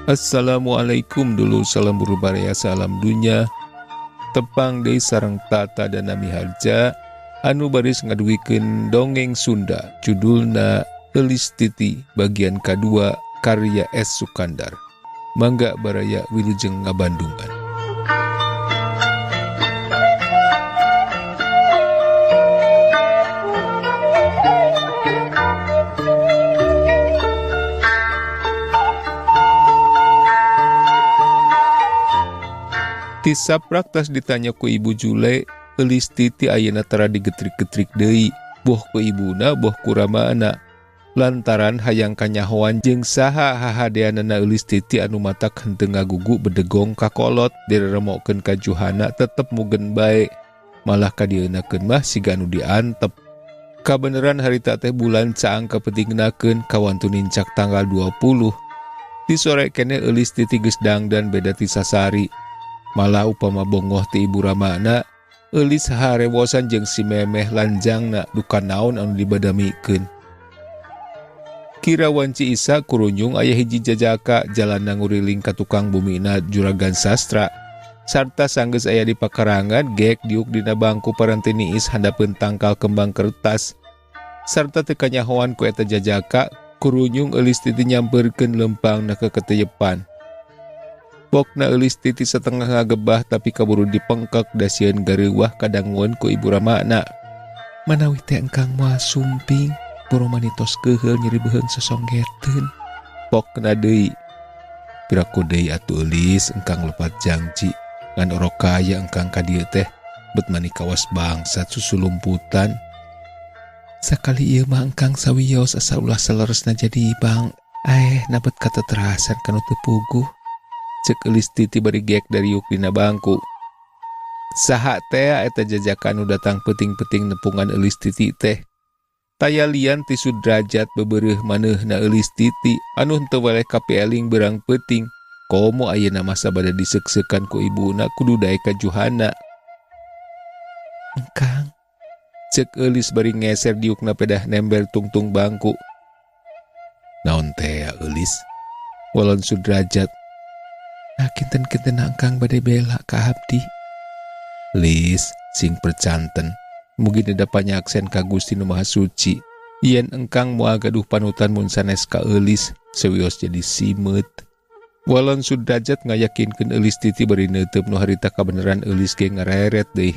Assalamualaikum dulu, salam baraya, salam dunya. Tepang deui sareng Tata dan Nami Harja anu baris ngaduikeun dongeng Sunda judulna Eulis Titi bagian kadua karya S Sukandar. Mangga baraya wilujeng ngabandungan. Ti saprak tas ditanya ku Ibu Jule, Eulis Titi ayeuna tara digetrik-getrik deui, boh ku ibuna boh ku ramana. Lantaran hayang kanyahoan jeung saha hahadeanana Eulis Titi anu matak henteu ngagugu bedegong ka kolot direremokeun ka Juhana tetep mugen bae, malah kadieunakeun mah siga anu diantep. Kabeneran harita teh bulan caang kapentingnakeun kawantu nincak tanggal 20. Di sore kene Eulis Titi geus dangdan beda ti sasari. Malah upama bongoh ti ibu ramana, Eulis harewosan jeung si memeh lanjangna duka naon anu dibadamikeun. Kira wanci Isa kurunyung aya hiji jajaka jalan nguriling ka tukang bumina juragan sastra. Sarta sanggeus aya di pakarangan gek diuk dina bangku parantiniis handapeun tangkal kembang kertas. Sarta teu kanyahoan ku eta jajaka, kurunyung Eulis Titi nyampeurkeun lempangna ka keteyepan. Pokna Eulis Titi setengah ngagebah tapi kaburu dipengkek dasieun gareuwah kadangueun ku ibu ramana. Manawi teh engkang moal sumping, boro manitos keuheul nyeri beuheung sosonggeteun. Pokna deui. Piraku deui atuh Eulis engkang lepat jangji, ngan orok kaya engkang ka dieu teh bet mani kawas bangsat susulumputan. Sakali ieu mah engkang sawios asa ulah saleresna jadi bang. Nabet kateterasan kanu teu puguh. Cek Eulis Titi bari gek dari yuk dina bangku. Saha teh eta jajakan nu datang peuting-peuting nepungan Eulis Titi teh. Taya lian ti Sudrajat bebereuh maneuhna Eulis Titi anu henteu weleh kapieling berang peuting. Komo ayeuna masa bade diseuk-seukan ku ibuna kudu daek ka Juhana. Engkang, cek Eulis bari ngeser diukna pedah nember tungtung bangku. Naon teh Eulis? Walon Sudrajat. Nah, kinten-kinten engkang bade bela ka abdi. Lis, sing percanten. Mugi neda panyaksen ka Gusti Nu Maha Suci. Yen engkang moal gaduh panutan mun sanes ka Eulis, sawios jadi simeut. Walon Sudrajat ngayakinkeun Eulis Titi bari neuteub nu harita kabeneran Eulis ge ngareret deui.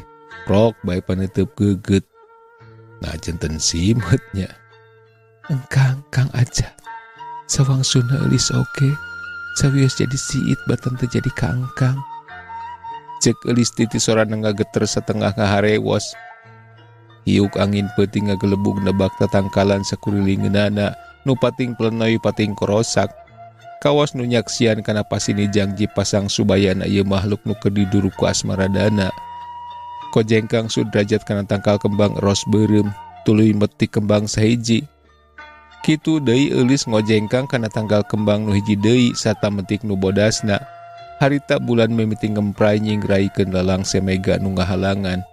Rok bae paneuteub geugeut. Nah, janten simeutnya. Engkang, Kang aja. Sawangsuna Eulis oge. Sawios jadi siit batan teu jadi ka engkang. Cek Eulis Titi sorana ngageter satengah ngaharewos. Hiuk angin peuting ngagelebug nebak tatangkalan sakurilingeunana nu pating plenoy pating korosak. Kawas nu nyaksian kana pasini jangji pasang subayana ieu makhluk nu keur diduru ku asmaradana. Kojengkang Sudrajat kana tangkal kembang ros beureum tuluy metik kembang sahiji. Kitu deui Eulis ngojengkang kana tangkal kembang nu hiji deui sarta metik nu bodasna. Harita bulan mimiti ngempray nyingraikeun lalangse mega nu ngahalangan.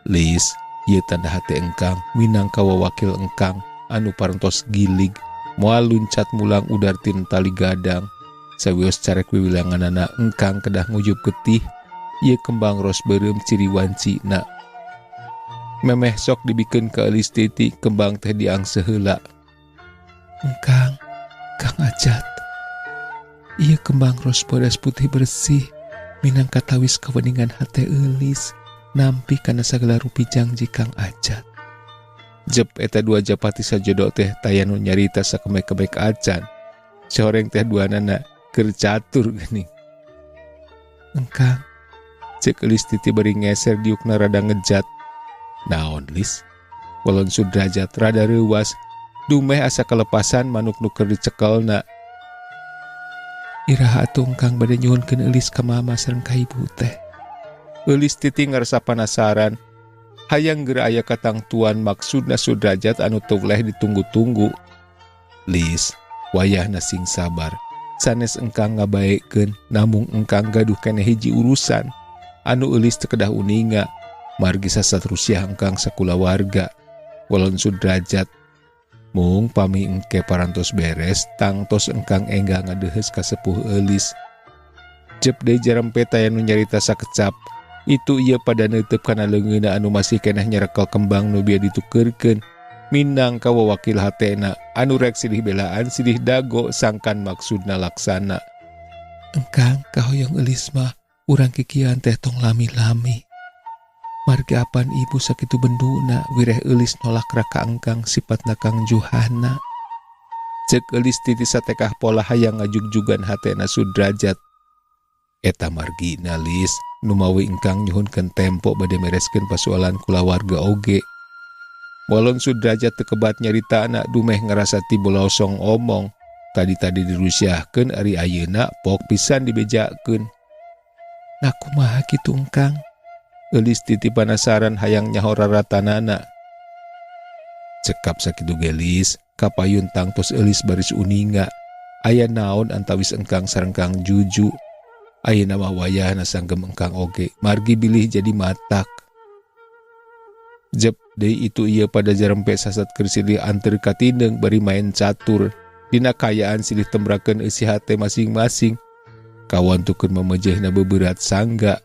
Lis, ieu tanda hate engkang minangka wawakil engkang anu parantos gilig moal luncat mulang udar tin tali gadang. Sawios carek wiwilanganana engkang kedah nguyup getih ieu kembang ros beureum ciri wancina. Memeh sok dibikeun ka Eulis Titi kembang teh diangse heula. Engkang, Kang Ajat. Ieu kembang ros bodas putih bersih minangka tawis kaweningan hate Eulis nampi kana sagala rupi jangji Kang Ajat. Jep eta dua japati sajodo teh taya nu nyarita sakemek-kemek acan. Sehoreng teh duanana keur catur geuning. Engkang, cek Eulis Titi bari ngeser diukna rada ngejat. Naon Lis? Walon Sudrajat rada reuwas, dumeh asa kelepasan manuk nu keur dicekelna. Iraha atuh engkang bade nyuhunkeun Eulis ka mama sareng ka ibu teh. Eulis Titi ngarasa panasaran. Hayang geura aya katangtuan maksudna Sudrajat anu teu weleh ditunggu-tunggu. Lis, wayahna sing sabar. Sanes engkang ngabaekeun, namung engkang gaduh keneh hiji urusan. Anu Eulis teu kedah uninga. Margi sasat rusiah engkang sakulawarga. Walon Sudrajat. Mung pami engke parantos beres tangtos engkang enggal ngadeheus ka sepuh Eulis. Jep deui jarempe taya nu nyarita sakecap. Itu ieu pada neuteub kana leungeunna anu masih keneh nyerekel kembang nu bia ditukeurkeun. Minang ka wawakil hatena anu rek silih belaan silih dago sangkan maksudna laksana. Engkang kahoyong Eulis mah urang kikian teh tong lami-lami. Margi apan ibu sakitu benduna wireh Eulis nolak raka engkang sipatna Kang Juhana. Cek Eulis titi satekah pola hayang ngajugjugan hatena Sudrajat. Eta margina Lis numawi engkang nyuhunkeun tempo bade mereskeun pasualan kulawarga oge. Walon Sudrajat teu kebat nyaritana dumeh ngarasa tibolosong omong. Tadi-tadi dirusiahkeun ari ayeuna pok pisan dibejakeun. Nah kumaha kitu engkang? Eulis titi panasaran hayang nyaho raratanana. Cekap sakitu gelis, kapayun tangtos Eulis baris uninga. Aya naon antawis engkang sareng Kang Juju. Ayeuna mah wayahna sanggem engkang oge, margi bilih jadi matak. Jep deui itu ieu pada jarempe sasat keur silih anteur katindeung bari main catur. Dina kayaan silih tembrakeun eusi hate masing-masing. Kawantukeun mamejehna beberat sangga.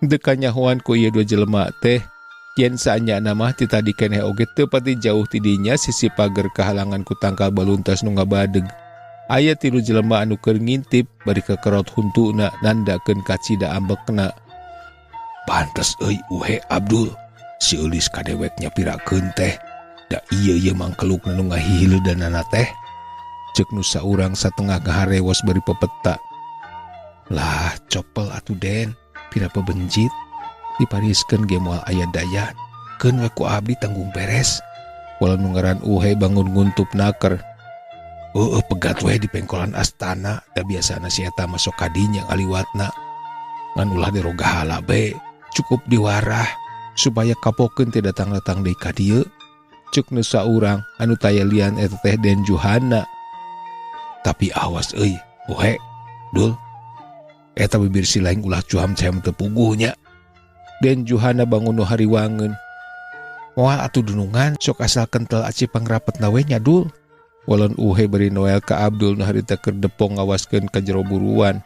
Teu kanyahoan ku ieu dua jelema teh, yen saanyana mah ti tadi keneh oge teu pati jauh ti dinya sisi pager kahalangan ku tangkal baluntas nu ngabadeg. Aya tilu jelema anu keur ngintip bari kekerot huntuna nandakeun kacida ambekna. Pantes euy Uhe Abdul, si Eulis kadewek nyapirakeun teh. Da ieu ye mangkelukna nu ngahihileudanana teh. Ceuk nu saurang satengah ngaharewos bari pepeta. Lah copel atuh Den, pira pebenjit dipariskeun ge moal aya daya. Keun we ku abdi tanggung beres. Walau nu ngaran Uhe bangun nguntup naker. Heueuh pegat we di pengkolan astana, da biasana si eta masuk kadinya ngaliwatna. Ngan ulah dirogahala be, cukup diwarah supaya kapokeun teu datang-datang deui ka dieu. Ceuk nu saurang anu taya lian eta teh Den Juhana. Tapi awas euy, Uhe, Dul. Eta bibir si lain ulah cuam cem teu puguh nya. Den Juhana bangun nu hariwangeun. Moal atuh dunungan sok asal kentel aci pangrapetna we nya Dul. Walon Uhe beri Noel ka Abdul nu harita keur depong ngawaskeun ka jero buruan.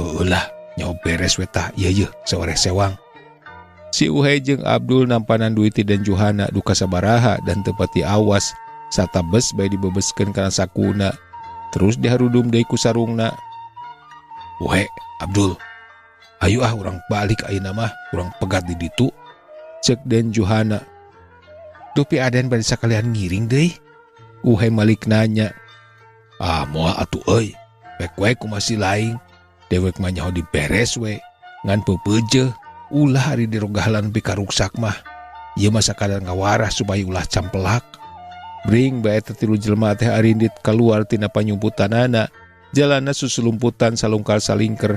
Heueuh lah, nyaho beres we tah, ieu yeuh sawareh sewang. Si Uhe jeung Abdul nampanan duit ti Den Juhana duka sabaraha dan teu pati awas. Satabes bae dibebeskeun kana sakuna. Terus diharudum deui ku sarungna. Uhe, Abdul, ayo ah urang balik ayeuna mah, urang pegat di ditu. Ceuk Den Juhana. Dupi Aden bade sakalian ngiring deui. Uhe malik nanya. Ah moal atuh euy, pek we kumaha si laing. Dewek mah nyaho diberes we, ngan peupeujeuh ulah ari dirogahalan pikaruksak mah. Ieu mah sakadar ngawarah supaya ulah campelak. Bring bae eta tilu jelema teh arindit kaluar tina panyumputanana. Jalanna susulumputan salungkar salingker.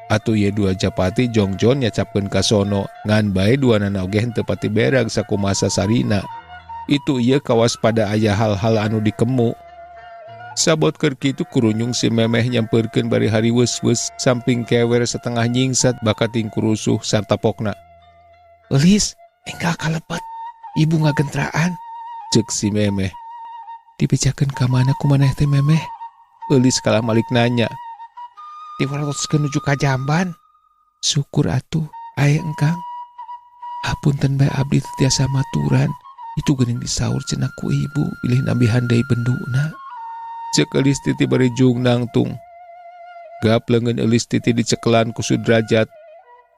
Atuh ieu dua japati jongjon nyacapkeun ka sono, ngan bae duanana oge henteu pati berag sakumaha sasarina. Itu ieu kawas pada aya hal-hal anu dikemu. Sabot keur kitu kurunyung si memeh nyampeurkeun bari hariweus-weus samping kewer setengah nyingsat bakating kurusuh sarta pokna. Eulis, enggal kalepet, ibu ngagentraan, ceuk si memeh. Dibejakeun ka mana ku maneh teh memeh? Eulis kalah malik nanya. Diwarotoskeun nuju ka jamban. Syukur atuh, aya engkang. Hapunten bae abdi teu tiasa maturan. Itu geuning disaur cenah ku ibu bilih nambihan deui benduna. Ceuk Eulis titi bari jung nangtung. Gap leungeun Eulis titi dicekelan ku Sudrajat.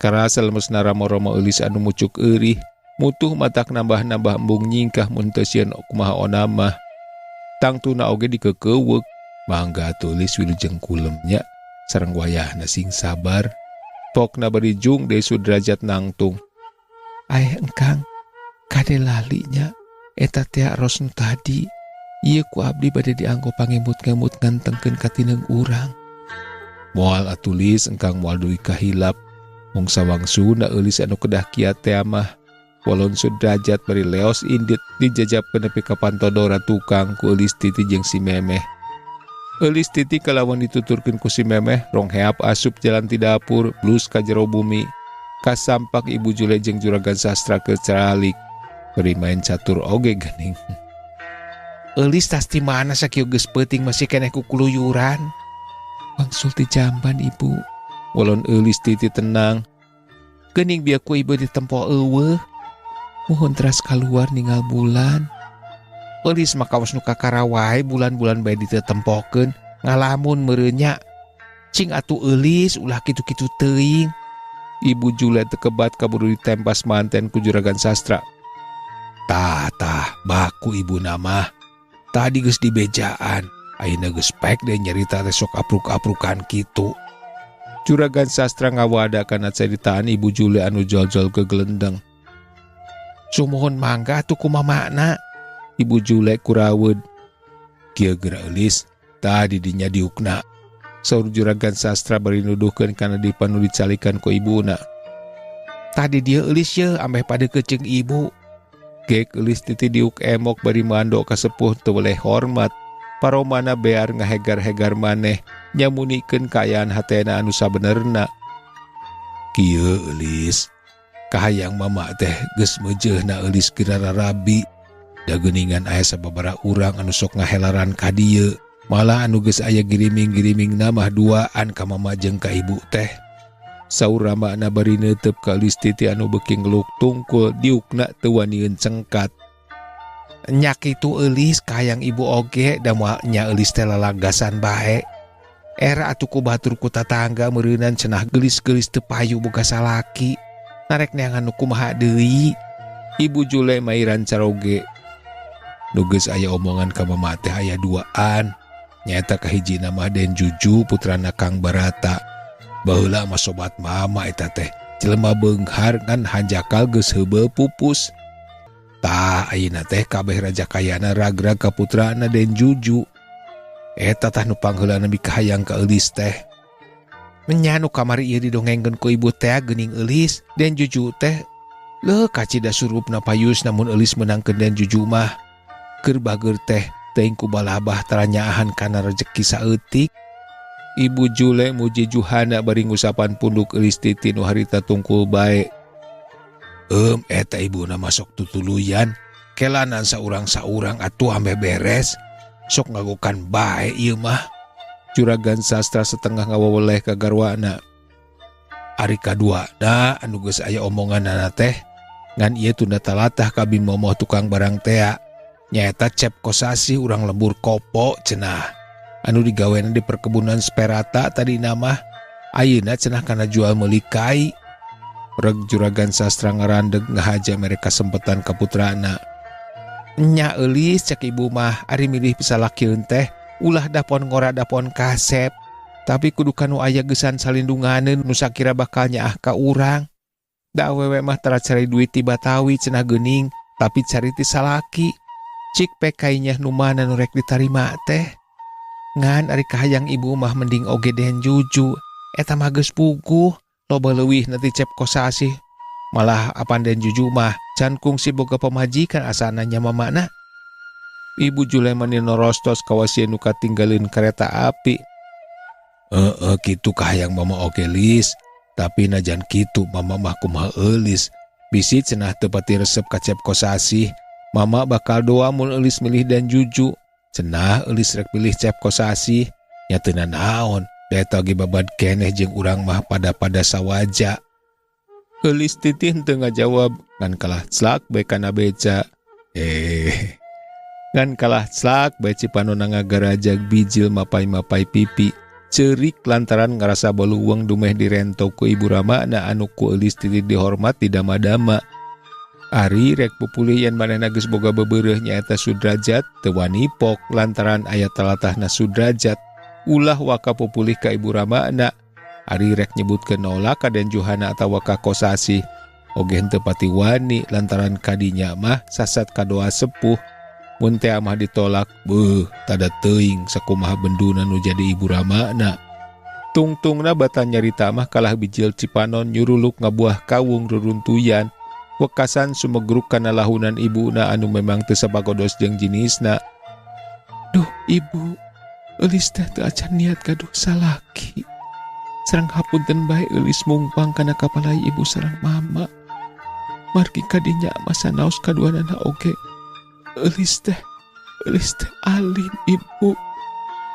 Karasa lemesna ramo-ramo Eulis anu mucuk eurih. Mutuh matak nambah-nambah embung nyingkah mun teu sieun kumaha onamah. Tangtuna oge dikeukeuweuk. Mangga atuh Eulis wilujeng kulemnya. Sareng wayahna sing sabar. Pokna bari jung deui Sudrajat nangtung. Aeh engkang, kade lalinya eta tea ros nu tadi. Ieu ku abdi bade dianggo pangemut-ngemut ngantengkeun katineung urang. Moal atuh Lis engkang moal dugi kahilap. Mung sawangsuna Eulis anu kedah kiat tea mah. Walon Sudrajat bari leos indit dijajapkeun nepi ka pantodora tukang ku Eulis titi jeung si memeh. Eulis titi kalawan dituturkeun ku si memeh rong heap asup jalan ti dapur blus ka jero bumi. Kasampak Ibu Jule jeung Juragan Sastra keur caralik. Bari main catur oge geuning. Eulis tas ti mana sakieu geus peuting masih keneh kukuluyuran. Wangsul ti jamban ibu. Walon Eulis titi tenang. Geuning bieu ku ibu ditempo eueuh. Muhun teras kaluar ningal bulan. Eulis mah kawas nu kakara wae bulan-bulan bae ditetempokeun ngalamun meureun nya. Cing atuh Eulis ulah kitu-kitu teuing. Ibu Jule teu kebat kaburu ditempas manten ku Juragan Sastra. Tah tah baku ibu nama. Tadi geus dibejaan, ayeuna geus pek deui nyarita teh sok apruk-aprukan kitu. Juragan Sastra ngawada kana caritaan Ibu Jule anu jol-jol gegelendeng. Sumuhun mangga atuh kumaha makna? Ibu Jule kuraweud. Kieu geura eulis, tadi dinya diukna. Saur Juragan Sastra bari nuduhkeun kana dipan nu dicalikan ku ibuna. Tadi dia eulis ye ameh padeukeut jeung ibu. Gek Eulis titi diuk emok bari mando ka sepuh teu weleh hormat. Paromana bear ngahegar-hegar maneh nyamunikeun kaayaan hatena anu sabenerna. Kieu Eulis, kahayang mama teh geus meujeuhna Eulis geura rarabi. Da geuningan aya sababaraha urang anu sok ngahelaran ka dieu. Malah anu geus aya giriming-girimingna mah duaan ka mama jeung ka ibu teh. Saur ramana bari neuteup ka Eulis titi anu beuki ngeluk tungkul diukna teu wanieun cengkat. Nya kitu Eulis kahayang ibu oge da moal nya Eulis teh lalagasan bae. Era atuh ku batur ku tatangga meureunan cenah geulis-geulis teu payu boga salaki. Narek neangan nu kumaha deui. Ibu Jule mairan caroge. Nu geus aya omongan ka mama teh aya duaan. Nyaeta kahijina mah Den Juju putrana Kang Barata. Baheula mah sobat mama eta teh jelema beunghar ngan hanjakal geus heubeul pupus. Tah ayeuna teh kabeh raja kayana ragrag ka putrana Den Juju. Eta tah nu pangheulana mikahayang ka Eulis teh. Nya nu kamari ieu didongengkeun ku ibu teh geuning Eulis Den Juju teh leuh kacida surupna payus namun Eulis meunangkeun Den Juju mah. Keur bageur teh teuing ku balabah taranyaahan kana rejeki saeutik. Ibu Jule muji Juhana bari ngusapan punduk Eulis titi nu harita tungkul bae. Eta ibuna masuk tutuluyan. Kelanan saurang-saurang atuh ameh beres. Sok ngagokan bae ieu mah. Juragan Sastra setengah ngawaweleh ka garwana. Ari kaduana anu geus aya omonganana teh ngan ieu tunda talatah ka bimomoh tukang barang tea. Nyaeta Cep Kosasih urang lembur kopo cenah. Anu digawena di perkebunan Sperata tadi nama ayeuna cenah kana jual meuli kai. Reg Juragan Sastra ngarandeg ngahaja mereka sempetan ka putrana. Nya Eulis cek ibu mah ari milih pisalakieun teh ulah dapon ngora dapon kasep. Tapi kudu kanu aya gesan salindunganeun nu sakira bakal nyaah ka urang. Da awewe mah tara cari duit ti Batawi cenah geuning tapi cari ti salaki. Cik pekainya nu mana nu rek ditarima teh. Ngan ari kahayang ibu mah mending oge Den Juju. Eta mah geus puguh, loba leuwih nanti Cep Kosasih. Malah apan Den Juju mah can kungsi boga pamajikan asana nya mamana. Ibu Jule mani norostos kawasieun nu katinggalin kereta api. Heeh kitu kahayang mama oge Lis. Tapi najan kitu mama mah kumaha Eulis. Bisi cenah teu pati resep ka Cep Kosasih. Mama bakal doa mun Eulis milih Den Juju. Cenah Eulis rek pilih Cep Kosasih. Nya teu nanaon, da eta oge babad keneh jeung urang mah pada-pada sawaja. Eulis titih teu ngajawab ngan kalah celak bae kana beca. Ngan kalah celak bae cipanona ngagarajag bijil mapai-mapai pipi. Ceurik lantaran ngarasa baluweung dumeh dirento ku ibu ramana anu ku Eulis titih dihormat di dama-dama. Ari rek pupulih yen manehna geus boga bebereuh nyaeta Sudrajat teu wani pok lantaran aya talatahna Sudrajat. Ulah waka pupulih ka ibu ramana. Ari rek nyebutkeun nolak ka Den Juhana atawa ka Kosasih. Oge henteu pati wani lantaran kadinya mah sasat kadoa sepuh. Mun teh mah ditolak, beuh tada teuing sakumaha benduna nu jadi ibu ramana. Tungtungna batan nyarita mah kalah bijil cipanon nyuruluk ngabuah kawung ruruntuyan. Wekasan sumegruk kana lahunan ibuna anu memang teu sabagodos jeung jinisna. Duh ibu, Eulis teh teu acan niat gaduh salaki. Sareng hapunten bae Eulis mungpang kana kapalai ibu sareng mama. Margi kadinya masa naos kaduanana oge. Eulis teh Eulis teh alim, Ibu.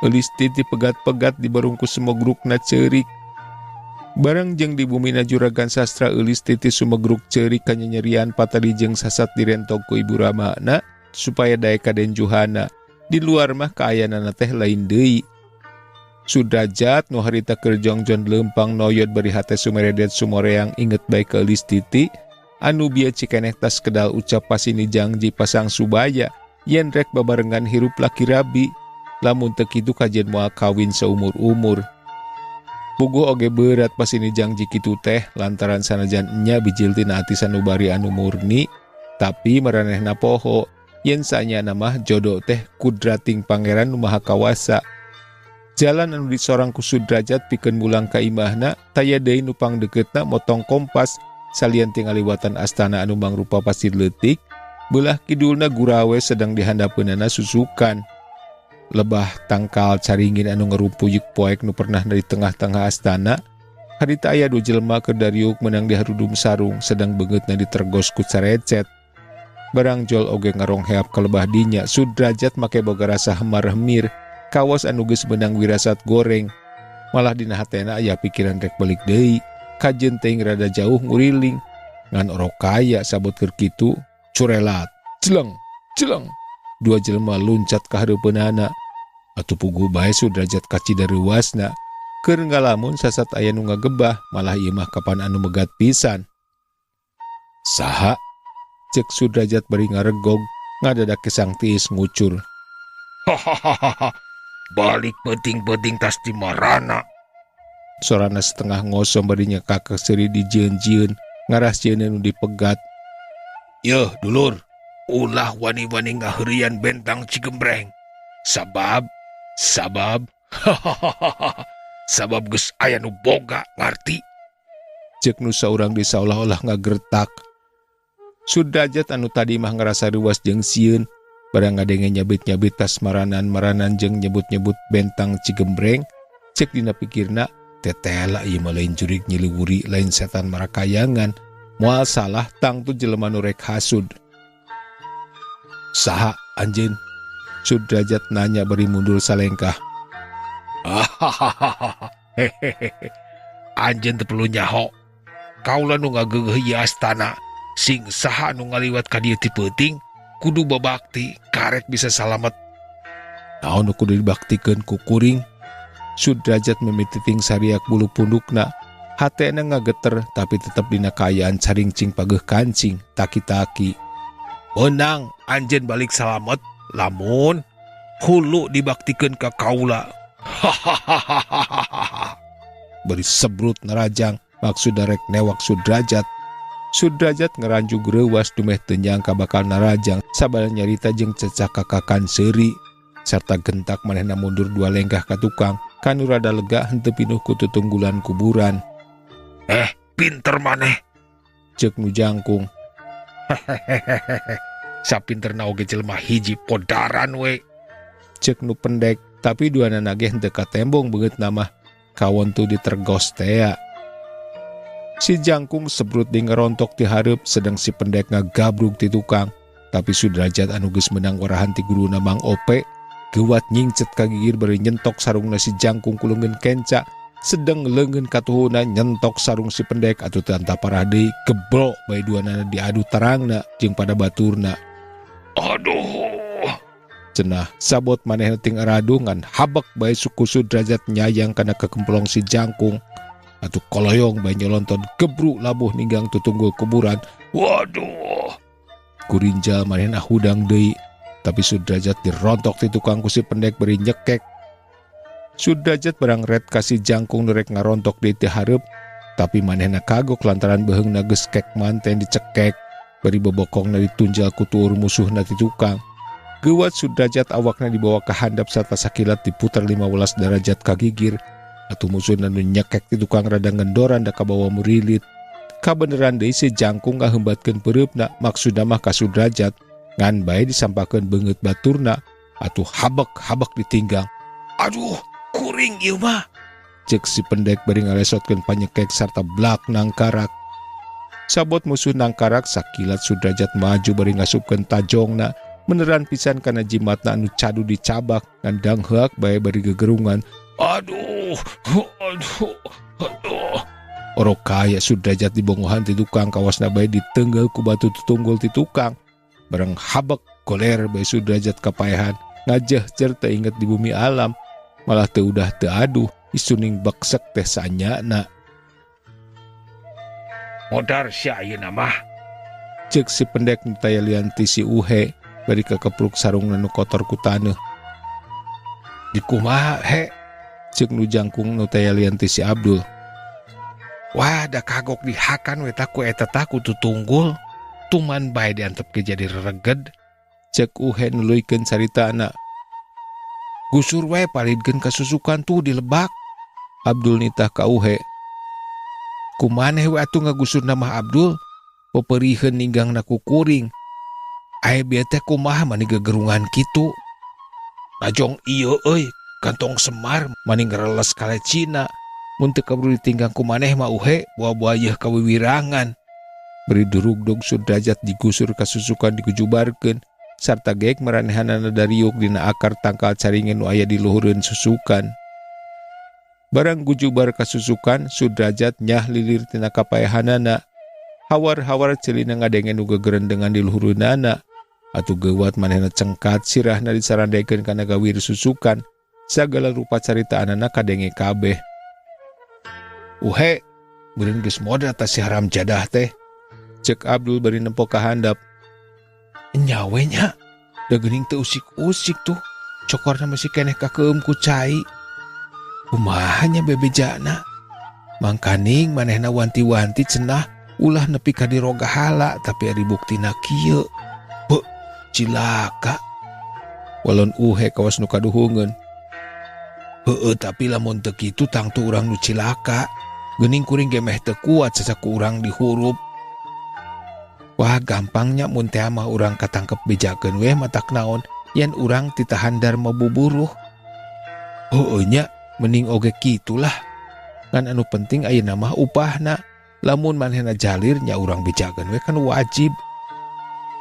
Eulis Titi pegat-pegat dibarung ku sumegrukna ceurik. Bareng jeung di bumina Juragan Sastra, Eulis Titi sumegruk ceurik kanyanyerian patali jeung sasat direntog ku ibu ramana supaya daek ka Den Juhana. Di luar mah kaayaanana teh lain deui. Sudrajat nu harita keur jongjon leumpang noyod bari hate sumeredet sumoreang inget bae ka Eulis Titi anu bieu cikeneh tas kedal ucap pasini jangji pasang subaya yen rek babarengan hirup laki rabi, lamun teu kitu kajen moal kawin seumur-umur. Puguh oge berat pasini jangji kitu teh lantaran sanajan nya bijil tina ati sanubari anu murni, tapi maranehna poho yen sanyana mah jodoh teh kudrating Pangeran nu Maha Kawasa. Jalan anu disorang ku Sudrajat pikeun mulang ka imahna taya deui nu pangdeukeutna motong kompas salian ti ngaliwatan astana anu mangrupa pasir leutik, beulah kidulna gurawe sedang dihandapeunana susukan. Lebah tangkal caringin anu ngerumpuyuk poek nu pernah dari tengah-tengah astana, harita aya dua jelema keur dariuk meunang diharudum sarung sedang beungeutna ditergos ku carecet. Barang jol oge ngarongheap ka lebah dinya, Sudrajat make boga rasa hemar-hemir kawas anu geus meunang wirasat goreng. Malah dina hatena aya pikiran rek balik deui, kajeun teuing rada jauh nguriling. Ngan orok kaya sabot keur kitu, curelat, jeleng, jeleng. Dua jelema luncat ka hareupeunana. Atuh puguh bae Sudrajat kacida reuasna. Keur ngalamun sasat aya nu ngagebah, malah ieu mah kapan anu megat pisan. Saha? Cek Sudrajat bari ngaregog, ngadadak kesang tiis ngucur. Hahaha, balik peuting-peuting tas di marana. Sorana setengah ngosom bari nyekak seuri dijieun-jieun, ngarah sieun nu dipegat. Yeuh, dulur, ulah wani-wani ngaheureuyan bentang Cigembreng. Sabab, sabab, hahaha, sabab geus aya nu boga, ngarti. Cek nu saurang di saolah-olah ngagertak. Sudrajat anu tadi mah ngerasa ruas jeung sieun, barang ngadenge nyabit-nyabit tas maranan-maranan jeung nyebut-nyebut bentang Cigembreng, cek dina pikirna, tetela ieu mah lain jurig nyiliwuri, lain setan marakayangan, moal salah tangtu jelema nu rek hasud. Saha anjeun? Sudrajat nanya bari mundur salengkah. Hahaha, hehehe. Anjeun teu perlu nyaho. Kaula nu ngageugeuh ieu astana, sing saha nu ngaliwat ka dieu ti peuting kudu babakti karek bisa salamet. Naon nu kudu dibaktikeun ku kuring? Sudrajat mimititing sariak bulu pundukna. Hatena ngageter tapi tetep dina kaayaan caringcing pageuh kancing, taki-taki. Meunang anjeun balik salamet lamun hulu dibaktikeun ka kaula. Hahaha. Bari sebrut narajang maksud darek newak Sudrajat. Sudrajat ngeranjug reuwas dumeh teu nyangka bakal narajang sabada nyarita jeung cecakakakan seuri sarta gentak manehna mundur dua lengkah ka tukang kanu rada lega henteu pinuh ku tutunggulan kuburan. Pinter maneh, cek nu jangkung. Hehehehe, sapinterna oge jelema hiji podaran we, cek nu pendek, tapi dua nage henteu katembong beungeutna mah kawon tu ditergos tea. Si jangkung sebrut di ngerontok ti hareup sedang si pendek ngagabrug ti tukang, tapi Sudrajat anu geus meunang warahan ti guruna Mang Ope geuwat nyingcet ka gigir bari nyentok sarungna si jangkung ku leungeun kenca, sedang leungeun katuhuna nyentok sarung si pendek atuh teu parah deui geblok bae duanana diadu tarangna jeung pada baturna. Aduh, cenah sabot manehna ting aradu ngan habek bae suku Sudrajat nyayang kana kekemplong si jangkung. Atuh koloyong bae nyolonton gebru labuh ninggang tutunggul kuburan. Waduh, kurinjal manehna hudang deui, tapi Sudrajat dirontok ti tukang ku si pendek bari nyekek. Sudrajat barang red kasih jangkung nu rek ngarontok deui ti hareup, tapi manehna kagok lantaran beheungna geus kek manten dicekek, bari bobokongna ditunjal ku tuur musuhna ti tukang. Geuwat Sudrajat awakna dibawa ka handap sarta sakilat diputar 15 derajat ka gigir. Atuh musuhna nu nyekek ti tukang rada ngendoran da kabawa murilit. Kabeneran deui si jangkung ngahembatkeun peureupna, maksudna mah ka Sudrajat, ngan bae disampakeun beungeut baturna, atuh habek-habek ditinggang. Aduh, kuring ieu mah, cek si pendek bari ngalesotkeun panyekek sarta blak nangkarak. Sabot musuh nangkarak sakilat Sudrajat maju bari ngasupkeun tajongna, Beneran pisan kana jimatna anu cadu dicabak ngan dangheak bae bari gegerungan. Aduh, aduh, aduh. Orok kaya Sudrajat dibongohan ti tukang kawasna bae ditenggel ku batu tutunggul ti tukang. Bareng habek goler bae Sudrajat kapaehan ngajeh cer teu inget di bumi alam malah teu udah teu aduh isuning beksek teh sanyana. Modar sia ayeuna mah. Ceuk si pendek nu taya lian ti si Uhe bari kakepruk sarungna nu kotor ku taneuh. Dikumaha he? Ceuk nu jangkung nu taya lian ti si Abdul. Wah, da kagok dihakan we ku eta tah ku tutunggul. Tuman bae diantepkeun jadi rereged. Ceuk Uhe nuluykeun caritana. Gusur we palidkeun ka susukan tuh di lebak. Abdul nitah ka Uhe. Kumaneh we atuh ngagusur mah Abdul? Peperiheun ninggangna ku kuring. Ae bieu teh kumaha mani gegerungan kitu? Najong ieu euy, kantong semar mani ngereles kalecina. Mun teu kaburu ditinggang ku maneh mah Uhe, buah-buah yeuh kawiwirangan. Beri durugdog Sudrajat digusur ka susukan digujubarkeun sarta geek maranehanana dariuk dina akar tangkal caringin nu aya di luhureun susukan. Barang gujubar ka susukan, Sudrajat nyah lilir tina kapaehanana. Hawar-hawar celina ngadenge nu gegerendengan di luhureunana. Atuh geuwat manehna cengkat sirahna disarandekeun kana gawir susukan. Sagala rupa caritaanana kadenge kabeh. Uhe, meureun geus modal ta si haram jadah teh. Ceuk Abdul bari nempo ka handap. Nya we nya, da geuning teu usik-usik tuh. Cokorna masih keneh kakeum ku cai. Kumaha nya bebejana? Mangkaning manehna wanti-wanti cenah ulah nepi ka diroga hala tapi ari buktina kieu. Beuh, cilaka. Walon Uhe kawas nu kaduhungeun. Heueuh, tapi lamun teu kitu tangtu urang nu cilaka. Geuning kuring ge meh teu kuat sasaku urang dihurup. Wah, gampangnya mun teh mah urang katangkep bejakeun weh matak naon yen urang titahan darma buburuh. Heueuh nya, mending oge kitulah. Ngan anu penting ayeuna mah upahna. Lamun manehna jalir nya urang bejakeun we kan wajib.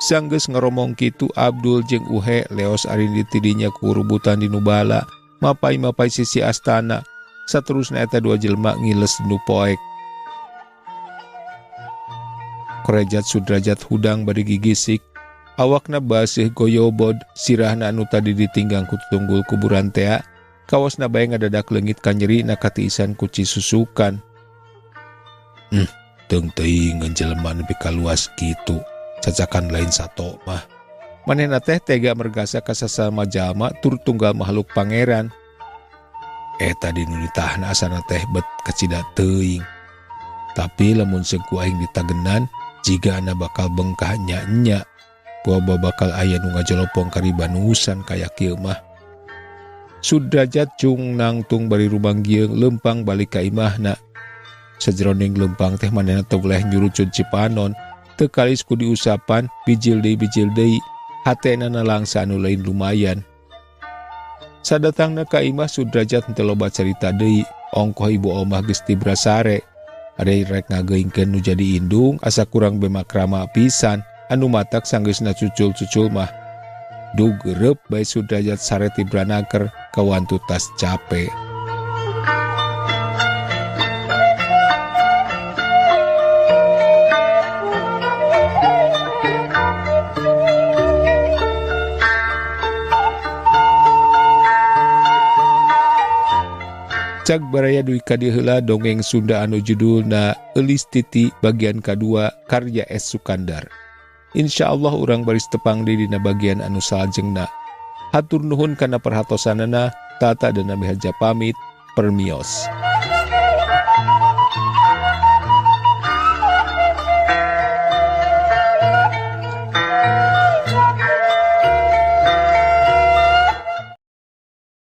Sanggeus ngaromong kitu Abdul jeung Uhe leos arindi tidinya ku rubutan di nubala, mapai-mapai sisi astana. Saterusna eta dua jelema ngiles nu poek. Korejat Sudrajat hudang bari gigisik, awakna baseuh goyobod, sirahna anu tadi ditinggang ku tunggul kuburan tea, kawasna bae ngadadak leungit kanyerina katiisan ku cisusukan. Teung teuing jelema nepi ka luas kitu, cacakan lain sato mah. Manehna teh tega mergasa ka sasama jalma tur tunggal makhluk pangeran. Eta di nu ditahna asana teh bet kacida teuing. Tapi lamun seung ku aing ditagenan, jigana bakal bengkah nya-nya. Buah bakal aya nu ngajolopong karibanusan kaya kieu mah. Sudrajat cung nangtung bari rumanggieung lempang balik ka imahna. Sajeroning lempang teh manehna teu weleh nyurucun cipanon, teu kalis ku diusapan bijil deui bijil deui, hatena nalangsa anu lain lumayan. Sadatangna ka imah Sudrajat teu loba carita deui, ongkoh ibu omah geus tibra sare. Ada rek ngageuingkeun nu jadi indung asa kurang bemakrama pisan, anu matak sanggeusna cucul-cucul mah. Dug reup bae Sudrajat sare tibra naker kawantu tas cape. Cag baraya dugi ka dieu heula dongeng Sunda anu judulna Eulis Titi bagian kadua karya S. Sukandar. Insyaallah urang baris tepang deui dina bagian anu salajengna. Hatur nuhun kana perhatosanana, Tata dan Nami Haja pamit, permios.